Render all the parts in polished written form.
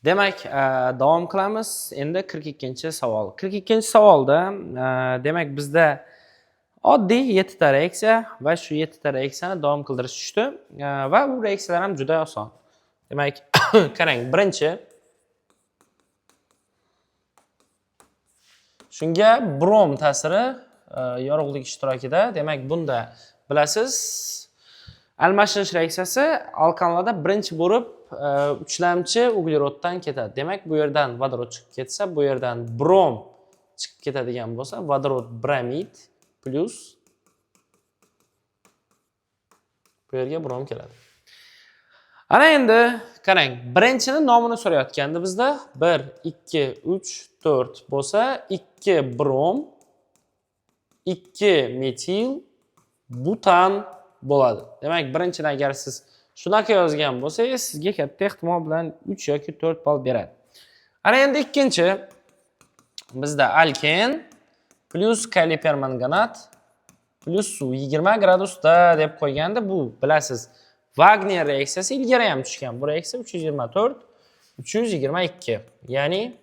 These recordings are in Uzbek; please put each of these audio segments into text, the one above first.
Demak, davom qilamiz. Endi 42-savol. 42-savolda, demak, bizda oddiy 7 ta reaksiya va shu 7 ta reaksiyani davom qildirish tushdi. Va bu reaksiyalar ham juda oson. Demak, qarang, birinchi shunga brom ta'siri yorug'lik ishtirokida. Demak, bunda bilasiz, almashinish reaksiyasi alkanlarda birinchi bo'lib uchlamchi ugleroddan ketadi. Demak, bu yerdan vodorod chiqib ketsa, bu yerdan brom chiqib ketadigan bo'lsa, vodorod bromid plus bu yerga brom keladi. Ana endi qarang, birinchini nomini so'rayotgandi bizda. 1, 2, 3, 4 bo'lsa, 2 brom, 2 metil butan bo'ladi. Demak, birinchini agar siz shunaqa yozgan bo'lsangiz, sizga katta ehtimol bilan 3 yoki 4 ball beradi. Ana endi ikkinchi bizda alken plus kaliy permanganat plus suv 20 gradusda deb qo'yganda, bu bilasiz, Wagner reaksiyasi ilgari ham tushgan. Bu reaksiya 324, 322. Ya'ni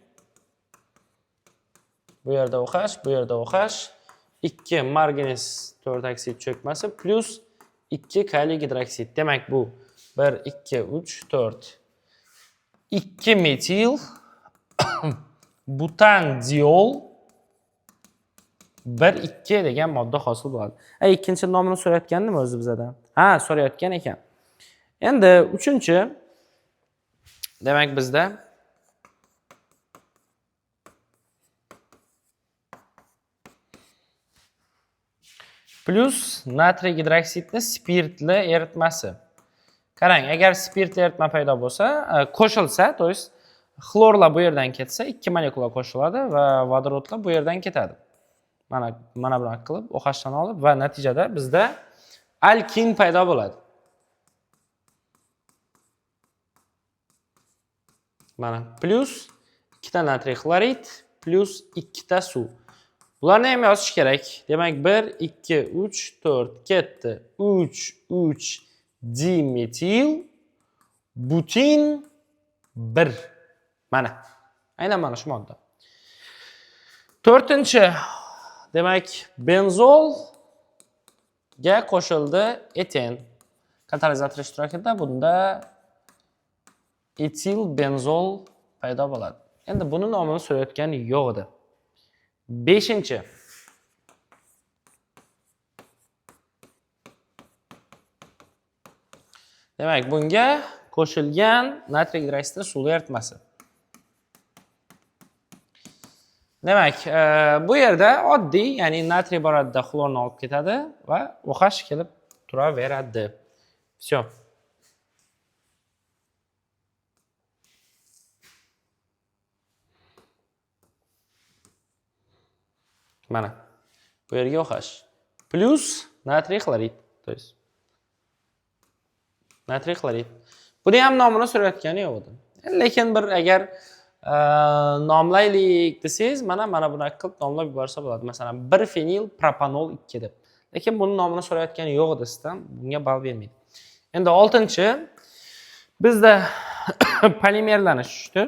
bu yerda OH, bu yerda OH, 2 marganiz 4 oksid cho'kmasi plus 2 kaliy gidroksid. Demak, bu 1, 2, 3, 4. 2 metil butandiol 1, 2 degan modda hosil bo'ladi. Ikkinchi nomini so'rayotgandimi o'zi bizadan? Ha, so'rayotgan ekan. Endi uchinchi, demak bizda plus natriy gidroksidni spirtli eritmasi. Qarang, agar spirtli eritma paydo bo'lsa, qo'shilsa, to есть xlorlar bu yerdan ketsa, 2 molekula qo'shiladi va vodorodlar bu yerdan ketadi. Mana bunaqa qilib OH dan olib va natijada bizda alkin paydo bo'ladi. Mana plus 2 ta natriy xlorid plus 2 ta suv. Bularni ham yozish kerak. Demak, 1, 2, 3, 4 ketdi. 3, 3 dimetil butin 1. Mana. Aynan mana shu modda. 4-chi, demak, benzolga qo'shildi eten. Katalizator ishtirokida bunda etil benzol paydo bo'ladi. Endi buni nomini so'rayotgani yo'q edi. 5-chi. Demak, bunga qo'shilgan natriy gidroksidning suvli eritmasi. Demak, bu yerda oddiy, ya'ni natriy boradida xlorni olib ketadi va OH kelib turaveradi. Всё. Mana bu yerga OH plus natriy xlorid, to есть natriy xlorid. Buni ham nomini so'rayotgani yo'q edi. Lekin bir agar nomlaylik desangiz, mana bunaqa qilib nomlab yuborsa bo'ladi. Masalan, 1 fenil propanol 2 deb. Lekin buni nomini so'rayotgani yo'q edi sizdan, bunga ball bermaydi. Endi 6-chi bizda polimerlanish tushdi.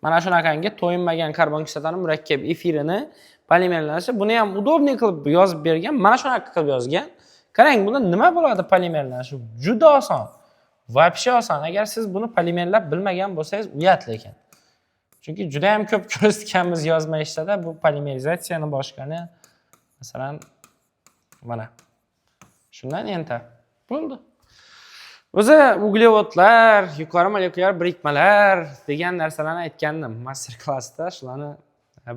Mana shunaqangi to'yinmagan karbon kislotani murakkab efirini polimerlanishi. Buni ham udobniy qilib yozib bergan, mana shunaqa qilib yozgan. Qarang, bunda nima bo'ladi polimerlanishi? Juda oson. Вообще oson. Agar siz buni polimerlab bilmagan bo'lsangiz, uyat lekin. Chunki juda ham ko'p ko'rsatganmiz yozma ishlarda bu polimerizatsiyani boshqani. Masalan, mana shundan enta bo'ldi. O'zi uglevodlar, yuqori molekulyar birikmalar degan narsalarni aytgandim master klassda, shularni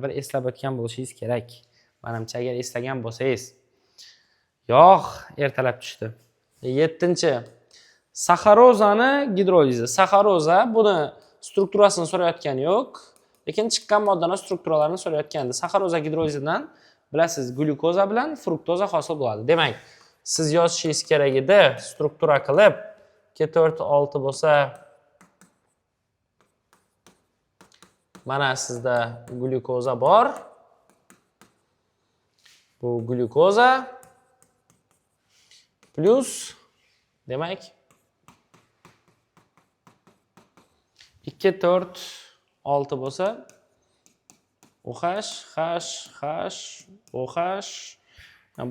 bir eslab o'tgan bo'lishingiz kerak. Menimcha, agar eslagan bo'lsangiz. Yo'q, ertalab tushdi. 7-chi saxarozani gidrolizi. Saxaroza buni strukturasini so'rayotgani yo'q, lekin chiqqan moddani strukturalarini so'rayotgandi. Saxaroza gidrolizidan bilasiz, glyukoza bilan fruktoza hosil bo'ladi. Demak, siz yozishingiz kerak edi struktura qilib 2, 4, 6 bo'lsa, mana sizda glyukoza bor. Bu glyukoza plus, demak, 2, 4, 6 bo'lsa, OH, H, H, OH.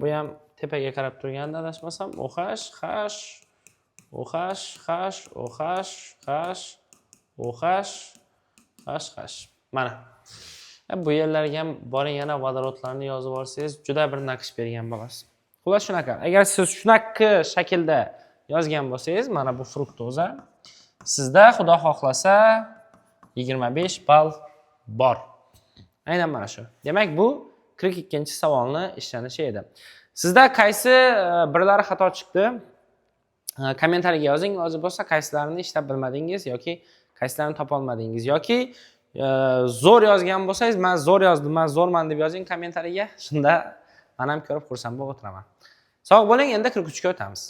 Bu ham tepaga qarab turganda, adashmasam, OH, H, OH, H, OH, H, OH, H, H. Mana. Bu yerlarga ham boring, yana vodorodlarni yozib olsangiz, juda bir naqsh bergan bo'lasiz. Xullas, shunaqa. Agar siz shunaqa shaklda yozgan bo'lsangiz, mana bu fruktoza, sizda, Xudo xohlasa, 25 ball bor. Aynan mana shu. Demak, bu 42-savolni ishlanishi edi. Sizda qaysi birlari xato chiqdi? Kommentariyaga yozing. Lozim bo'lsa, qaysilarini ishlab bilmadingiz yoki qaysilarini topolmadingiz yoki zo'r yozgan bo'lsangiz, "Man zo'r yozdim, man zo'rman" deb yozing kommentariyaga. Shunda man ham ko'rib, xursand bo'lib o'tiraman. Sog' bo'ling, endi 43 ga o'tamiz.